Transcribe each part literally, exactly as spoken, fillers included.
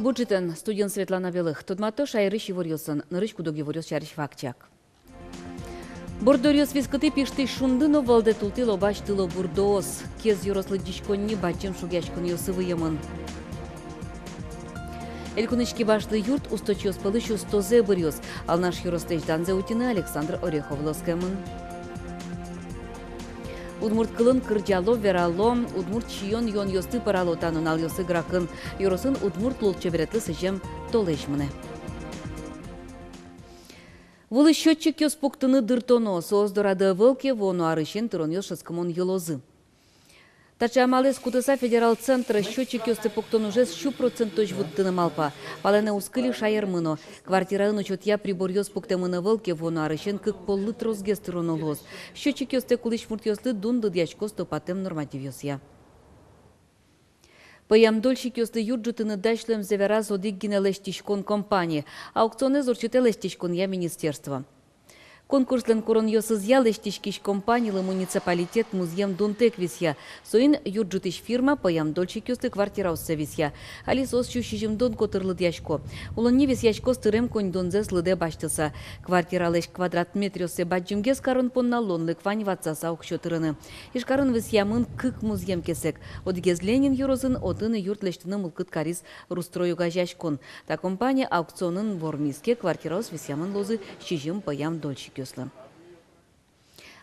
Бур ӝытэн! Студиын Светлана Белых. Тодмато шаерысь иворъёсын. Нырысь куд-ог иворъёс сярысь вакчияк. Борддоръёс вискытӥ пиштӥсь шунды но вӧлдэт ултӥ лобась тылобурдоос. Кез ёрос лыдӟиськонни бадӟым шугъяськонъёсы выемын. Элькунысь кибашлы юрт усточиос пӧлысь устозэ быръёз. Алнаш ёрослэсь данзэ утьыны Александр Ореховлы оскемын. Удмурт кылын кырӟало, верало, удмурт сиён-юонъёсты пӧрало та нуналъёсы Гракын. Ёросын удмурт лулчеберетлы сӥзем толэзь мынэ. Вулысь счётчикъёс пуктыны дыртоно. Соос дорады ӧвӧл ке, вуоно арысен тыронъёс шӧдскымон йылозы. Таӵе амалэз кутыса, федерал центр счётчикъёсты пуктон ужез сю процентозь вуттыны малпа. Палэнэ уз кыльы шаермы но. Квартираын учётъя приборъёс пуктэмын ӧвӧл ке, вуоно арысен кык поллы тросгес тыроно луоз. Счётчикъёстэк улӥсь муртъёслы дун лыдъяськоз тупатэм нормативъёсъя. Пӧям дольщикъёслы юрт ӝутыны дась луэмзэ вераз одӥг гинэ лэсьтӥськон компания. Аукционэз ортчытэ лэсьтӥськонъя министерство. Конкурслэн куронъёсызъя лэсьтӥськись компанилы муниципалитет музъем дунтэк висъя. Соин юрт ӝутӥсь фирма пӧям дольщикъёслы квартираоссэ висъя. Али соос сю сизьымдон котыр лыдъясько. Улонни висъяськоз тырем коньдонзэс лыдэ басьтыса. Квартиралэсь квадрат метръёссэ бадӟымгес карон понна луонлык вань ватсаса уксё тырыны. Ижкарын висъямын кык музъем кесэг. Одӥгез Ленин ёросын, отын юрт лэсьтыны мылкыд кариз «Рустрой» огазеяськон. Та компания аукционын вормиз ке, квартираос висъямын луозы сизьым пӧям дольщикъёслы.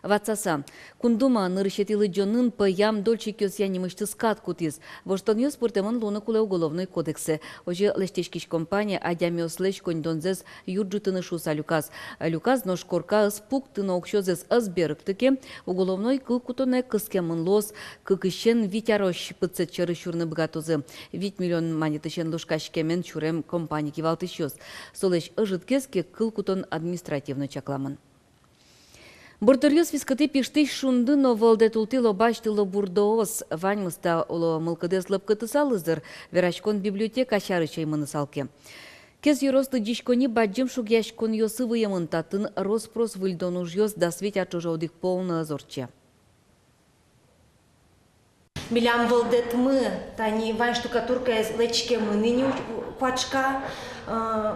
Ватсаса. Кун Дума нырысетӥ лыдӟонын пӧям дольщикъёсъя нимысьтыз кат кутӥз. Воштонъёс пыртэмын луыны кулэ Уголовной кодексэ. Озьы лэсьтӥськись компания адямиослэсь коньдонзэс юрт ӝутыны шуыса люказ. Люказ, нош корка ӧз пукты но уксёзэс ӧз берыкты ке, уголовной кыл кутонэ кыскемын луоз. Кыкысен вить арозь пытсэт сьӧры сюрыны быгатозы. Вить миллион манетысен лушкаськемен сюрем компания кивалтӥсьёс. Солэсь ӧжытгес ке, кыл кутон административной чакламын. Борддоръёс вискытӥ пиштӥсь шунды но вӧлдэт ултӥ лобась тылобурдоос. Ваньмыз та уло мылкыдэз лӧпкытысалыз дыр, вераськон библиотека сярысь ӧй мынысал ке. Кез ёрос лыдӟиськонни бадӟым шугъяськонъёсы выемын. Татын рос-прос выльдон ужъёс дас вить ар ӵоже одӥг пол но ӧз ортче. Милям вӧлдэтмы, тани вань штукатуркаез лэчкемын ини у-, куашка, э,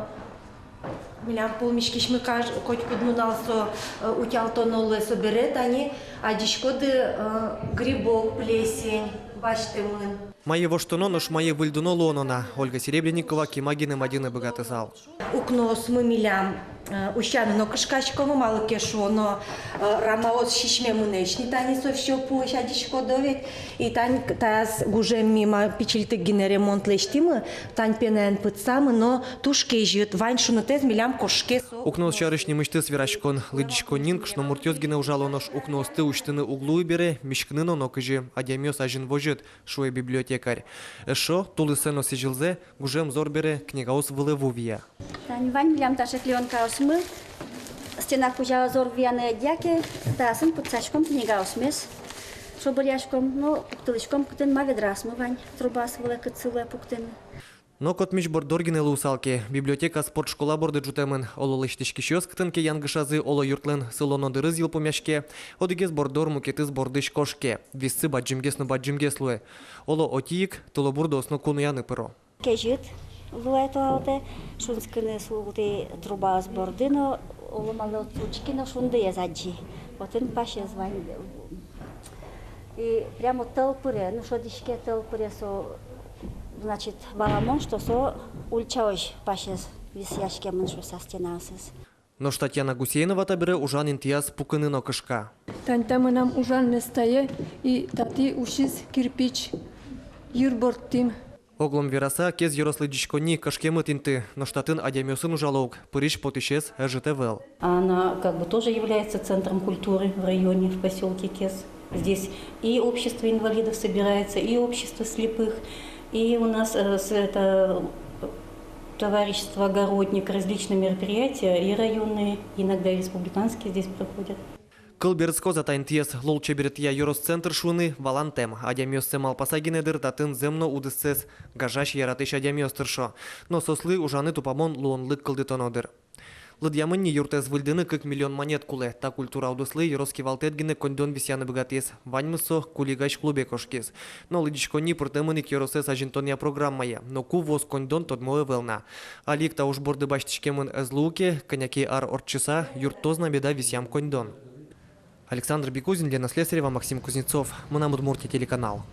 милям пумиськисьмы каж-, котькуд нунал со, э, утялтоно луэ. Собере тани адӟиськоды, э, грибок, плесень басьтэмын. Мае воштоно, нош мае выльдоно луоно на, Ольга Серебренникова кема гинэ мадьыны быгатысал. Укноосмы милям, э, усяны но кышкаськомы, малы ке шуоно, э, рамаос сисьмемын ини, тани со всё пуысь, адӟиськоды ведь. И тань таяз гужем ми ма пичильтык гинэ ремонт лэсьтӥмы, тань пенаен пытсамы, но туж кезьыт, вань шунытэз милям кошке со. Укноос сярысь нимысьтыз вераськон. Лыдӟиськонниын кышномуртъёс гинэ ужало, нош укноосты усьтыны уг луы бере, миськыны но нокызьы, адямиос азьын возьыт, шуэ библиотекарь. Эшшо, тулысэ но сӥзьылзэ, гужем зор бере, книгаос вылэ ву вия. Тани вань милям таӵе клеёнкаосмы, стена кузя зор вияны ӧдъя ке, таясын пытсаськом книгаосмес, шобыръяськом, но пуктылӥськом, кытын ма ведраосмы вань, трубаос вылэ, кытсы луэ пуктыны. Но котмись борддор гинэ луысал ке, библиотека спортшкола борды ӝутэмын. Оло лэсьтӥськисьёс кытын ке янгышазы, оло юртлэн сылоно дырыз йылпумъяське, одӥгез борддор мукетыз бордысь кошке, виссы бадӟымгес но бадӟымгес луэ. Оло отӥ ик тылобурдоос но кунояны пыро. Кезьыт луэ туалты, шунскыны султӥ трубаос борды но, оло малы, учки но, шундыез адӟи. Отын пасез вань. И прямо тӧл пыре, ну, шӧдӥське, тӧл пыре со, значит, валамон, что со ульчаозь пасез висъяськемын шуыса стенаосыз. Нош Татьяна Гусейнова табере ужан интыяз пукыны но кышка. Тань та мынам ужан местае, и татӥ усиз кирпич йыр бордтӥм. Оглом вераса, Кез ёрос лыдӟиськонни кышкемыт инты, нош татын адямиосын ужало ук, пырись-потӥсез ӧжыт ӧвӧл. Она как бы тоже является центром культуры в районе, в посёлке Кез. Здесь и общество инвалидов собирается, и общество слепых, и у нас, э, с-, это, э, товарищество «Огородник», различные мероприятия, и районные, иногда и республиканские здесь проходят. Кыл берытскоз-а та интыез лулчеберетъя ёрос центр шуыны, валантэм. Адямиоссэ малпаса гинэ, дыр, татын зэм но удыссэс гажась, яратӥсь адямиос тыршо. Но соослы ужаны тупамон луонлык кылдытоно, дыр. Лыдъямын ни, юртэз выльдыны кык миллион манет кулэ. Та культура удыслы ёрос кивалтэт гинэ коньдон висъяны быгатӥз. Ваньмыз со кулигась клубе кошкиз. Но лыдӟиськонни пыртэмын ик ёросэз азинтонъя программае. Но ку вуоз коньдон, тодмо ӧвӧл на. Али ик та уж борды басьтӥськемын ӧз луы ке, кӧня ке ар ортчыса, юрттоз на меда висъям коньдон. Александр Бекузин, Лена Слесарева, Максим Кузнецов, «Мынам Удмуртие» телеканал.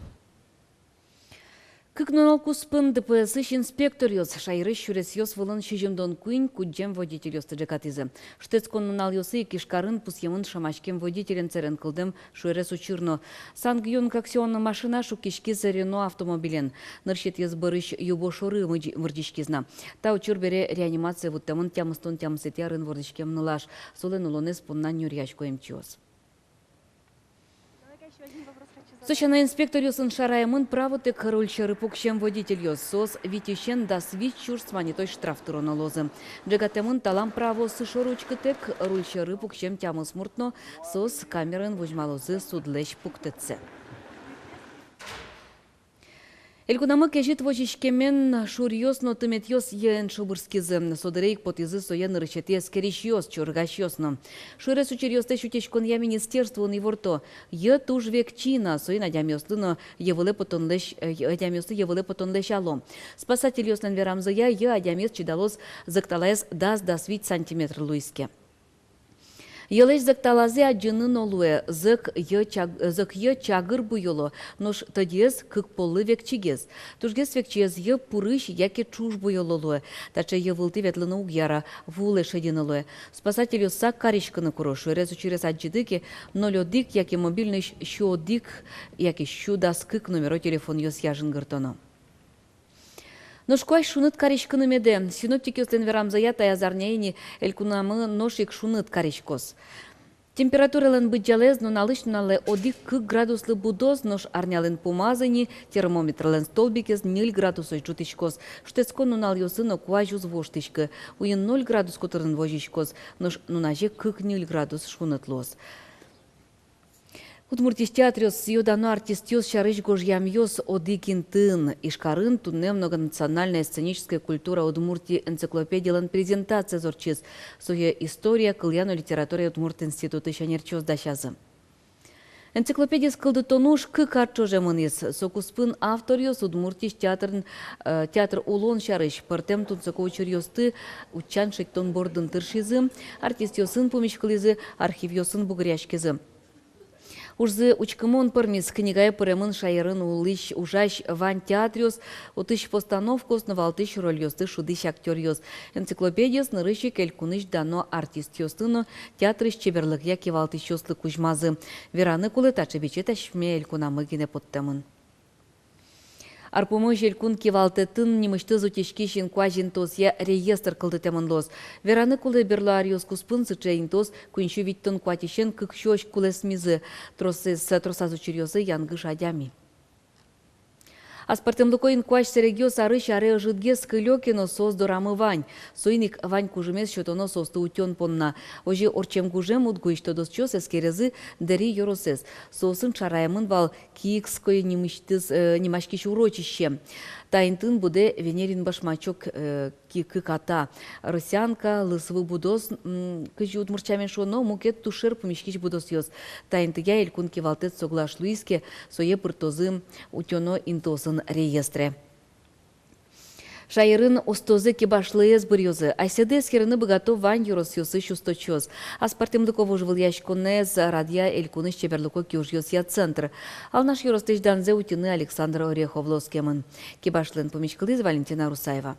Кык нунал куспын Д П С-ысь инспекторъёс шаерысь сюресъёс вылын сизьымдон куинь кудӟем водительёсты ӝегатӥзы. Шутэтскон нуналъёсы ик Ижкарын пусъемын шамаськем водителен сэрен кылдэм шуэрес учыр но. Сангюнг Аксион машина шуккиськиз Рено автомобилен. Нырысетӥез бӧрысь юбо шоры мырӟи-, мырӟиськиз на. Та учыр бере реанимацие вуттэмын тямыстон тямысэтӥ арын вордӥськем нылаш. Солэн улонэз понна нюръясько эмчиос. Со сяна, инспекторъёсын шараямын правотэк руль сьӧры пуксем водительёс. Соос витьысен дас вить сюрс манетозь штраф тыроно луозы. Ӝегатэмын талам правооссы шоры учкытэк, руль сьӧры пуксем тямыс мурт но. Соос камераын возьмалозы судлэсь пуктэтсэ. Элькунамы кезьыт возиськемен шуръёс но тыметъёс йӧэн шобырскизы. Со дыре ик потӥзы сое нырысетӥ эскерисьёс, чорыгасьёс но. Шуэрес учыръёслэсь утиськонъя министерствоын иворто: йӧ туж векчи на, соин адямиослы но йӧ вылэ потонлэсь, э, адямиослы йӧ вылэ потонлэсь ало. Спасательёслэн верамзыя, йӧ адямиез чидалоз зӧкталаез дас-дас вить сантиметр луиз ке. Йӧлэсь зӧкталазэ адӟыны но луэ. Зӧк йӧ чаг-, зӧк йӧ чагыр буёло, нош тӧдьыез кык поллы векчигес. Тужгес векчиез йӧ пурысь яке ӵуж буёло луэ. Таӵе йӧ вылтӥ ветлыны уг яра, ву улэ шедьыны луэ. Спасательёс сак кариськыны куро. Шуэрес учырез адӟиды ке, ноль одӥг яке мобильныйысь сю одӥг яке сю дас кык номеро телефонъёсъя жингыртоно. Нош куазь шуныт кариськыны медэ. Синоптикъёслэн верамзыя, таяз арняе ини элькунамы нош ик шуныт кариськоз. Температуралэн быдӟалаез нуналысь нуналэ одӥг-кык градуслы будоз, нош арнялэн пумаз ини термометрлэн столбикез ньыль градусозь ӝутӥськоз. Шутэтскон нуналъёсы но куазь уз воштӥськы. Уйин ноль градус котырын возиськоз, нош нуназе кык-ньыль градус шуныт луоз. Удмуртиысь театръёс, сӥё-дано артистъёс сярысь гожъямъёс одӥг интыын. Ижкарын туннэ многонациональной сценической культура Удмуртии энциклопедиялэн презентациез ортчиз. Сое история, кылъя но литературая удмурт институтысь ӧнерчиос дасязы. Энциклопедиез кылдытон уж кык ар ӵоже мынӥз. Со куспын авторъёс Удмуртиысь театрын, э, театр улон сярысь пӧртэм тунсыко учыръёсты утчан-шедьтон бордын тыршизы, артистъёсын пумиськылӥзы, архивъёсын бугыръяськизы. Ужзы учкымон пӧрмиз. Книгае пыремын шаерын улӥсь, ужась вань театръёс, отысь постановкаос но валтӥсь рольёсты шудӥсь актёръёс. Энциклопедиез нырысь ик элькунысь дано артистъёслы но театрысь чеберлыкъя кивалтӥсьёслы кузьмазы. Вераны кулэ, таӵе бичет асьме элькунамы гинэ поттэмын. Ар пумозь элькун кивалтэтын нимысьтыз утиськись инкуазь интыосъя реестр кылдытэмын луоз. Вераны кулэ, берло аръёс куспын сыӵе интыос куинь сю витьтон куатьысен кык сюозь кулэсмизы. Тросэз, тросаз учыръёсы янгыш адями. Аспӧртэмлыко инкуазь сэрегъёс арысь аре ӧжытгес кылё ке но, соос дорамы вань. Соин ик вань кужымез сётоно соосты утён понна. Озьы ортчем гужем УдГУысь тодосчиос эскеризы Дэри ёросэз. Соосын шараямын вал Киикское нимысьтыз, э, нимаськись урочище. Та интыын будэ Венерин башмачок, э, ки-, кыката, росянка, лысвы будос, м, кызьы удмурт сямен шуоно, мукет туж шер пумиськись будосъёс. Та интыя элькун кивалтэт соглаш луиз ке, сое пыртозы утёно интыосын реестре. Шаерын устозэ кибашлыез быръёзы. Асьсэды эскерыны быгато вань ёросъёсысь усточиос. Аспӧртэмлыко вожвылъяськонэз радъя элькунысь чеберлыко киужъёсъя центр. Алнаш ёросысь данзэ утьыны Александр Ореховлы оскемын. Кибашлыен пумиськылӥз Валентина Русаева.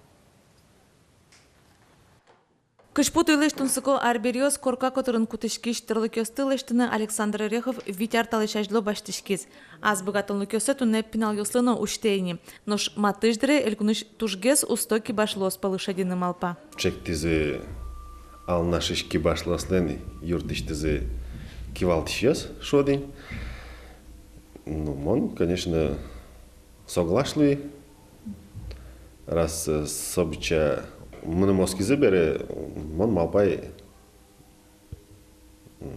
Кызьпу туйлэсь тунсыко арбериос корка котырын кутӥськись тӧрлыкъёсты лэсьтыны Александр Орехов вить ар талэсь азьло басьтӥськиз. Ас быгатонлыкъёссэ туннэ пиналъёслы но усьтэ ини. Нош матысь дыре элькунысь тужгес усто кибашлыос пӧлы шедьыны малпа. Чектӥзы Алнашысь кибашлыослэн юрттӥсьтызы кивалтӥсьёс, шуод ини. Ну, мон, конечно, соглаш луи. Раз, э, собере мыным оскизы бере, мон малпай, м,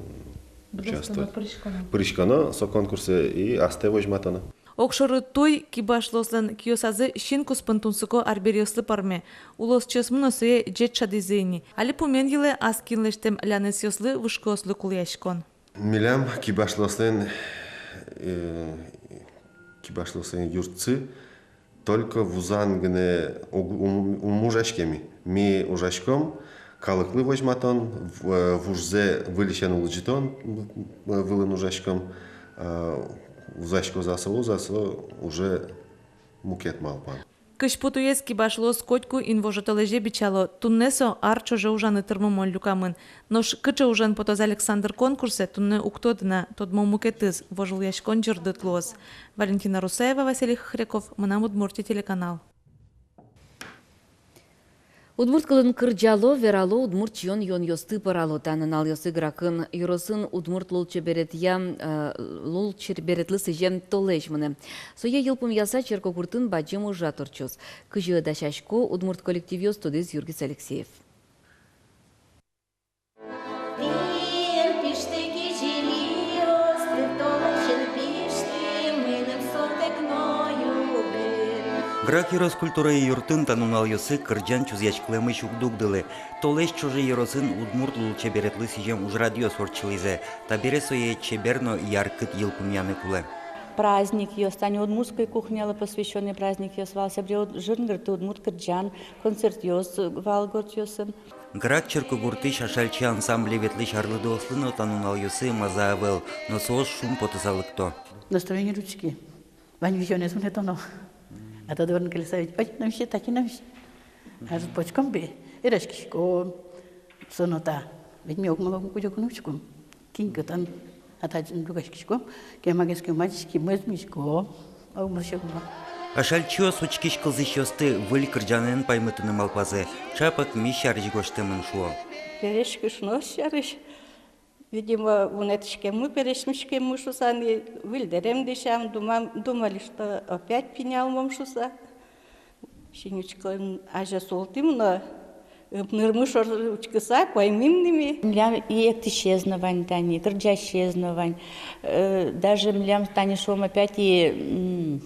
участвовать. Пыриськоно, пыриськоно. Пыриськоно со конкурсэ и астэ возьматоно. Огшоры туй кибашлыослэн киосазы син куспын тунсыко арбериослы пӧрме. Улосчиосмы но сое ӟеч шӧдӥзы ини. Али пумен йылэ ас кин лэсьтэм лянэсъёслы, вышкыослы кулэяськон. Милям кибашлыослэн, э, кибашлыослэн юртсы только вузан гинэ уг-, ум, ум ужаське ми. Ми ужаськом калыклы возьматон, в-, э, вужзэ выльысен улӟытон, э, вылын ужаськом, э, вузаськоз-а со, уз-а со, уже мукет малпан. Кызьпу туез кибашлыос котьку инвожо толэзе бичало, туннэ со ар ӵоже ужаны тырмымон люкамын. Нош кыӵе ужен потоз Александр конкурсэ, туннэ уг тоды на, тодмо мукетыз, вожвылъяськон ӟырдыт луоз. Валентина Русаева, Василий Хохряков, «Мынам Удмуртие» телеканал. Удмурт кылын кырӟало, верало, удмурт сиён-юонъёсты пӧрало. Та нуналъёсы Гракын ёросын удмурт лулчеберетъя, э, лулчеберетлы сӥзем толэзь мынэ. Сое йылпумъяса, черкогуртын бадӟым ужрад ортчоз. Кызьы дасясько удмурт коллективъёс, тодӥз Юргис Алексеев. Грак ёрос культурая юртын та нуналъёсы кырӟан чузъяськылэмысь уг дугдылы. Толэзь ӵоже ёросын удмурт лулчеберетлы сӥзем ужрадъёс ортчылӥзы. Табере сое чебер но яркыт йылпумъяны кулэ. Праздникъёс, тани удмуртской кухнялы посвящённый праздникъёс вал, собере уд-, жингыртэ удмурт кырӟан, концертъёс вал гуртъёсын. Грак черкогуртысь «Ашальчи» ансамбле ветлӥсь арлыдоослы но та нуналъёсы маза ӧвӧл, но соос шумпотыса лыкто. Настроение учки. Вань визионез мынэ тоно. А то дворник Элисаевич: «Ой, номси, таки номси». Ар почком бе, вераськиськом. Со но та. Ведь ми огмылом кудёкын учком. Кин кытын. А татын дугдӥськом, кемагес кема дӥськи, мӧзмисько, огмылсьӧм но. Ашальчиос учкись кылзӥсьёсты выль кырӟанэн паймытыны малпазы, чапак ми сярысь гожтэмын, шуо. Пересь кышноос сярысь. Видимо, вунэтӥськеммы, пересьмиськеммы шуса ни, выль дэрем дӥсям, думам, думали, что опять пиналмы шуса. Синучкын азе султӥм но, ыб нырмы шоры учкыса, паймим ни ми. Милям и эктӥсез но вань тани, кырӟасез но вань. Э, даже милям тани, шуом, опять и, м,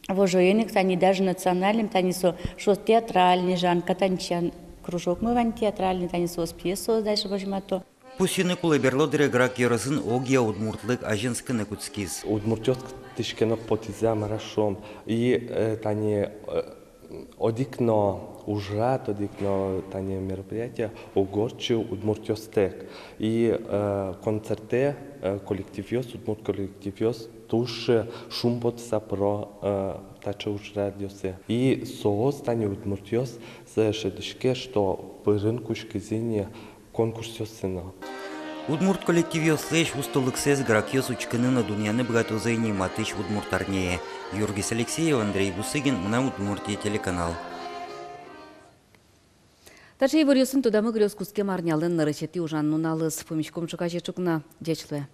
вожоен ик тани, даже национальный, тани со, шуо, театральный жанр, катанчан кружокмы вань театральный, тани соос пьесаос даже возьмато. Пусйыны кулэ, берло дыре Грак ёросын огъя удмуртлык азинскыны кутскиз. Удмуртъёс кытысь ке но потӥзы, мар-а шуом. И, э, тани, э, одӥг но ужрад, одӥг но тани мероприятие уг ортчы удмуртъёстэк. И, э, концертэ, э, коллективъёс, удмурт коллективъёс туж шумпотыса пыро, э, таӵе ужрадъёсы. И соос, тани удмуртъёс, сое шӧдӥське, что пырыны кутскизы ини конкурсъёсы но. Удмурт коллективъёслэсь устолыксэс гракъёс учкыны но дунъяны быгатозы ини матысь удмурт арняе. Юргис Алексеев, Андрей Бусыгин, «Мынам Удмуртие» телеканал. Таӵе иворъёсын тодамы кылёз кутскем арнялэн нырысетӥ ужан нуналыз. Пумиськом ӵуказе ӵукна. Ӟеч луэ.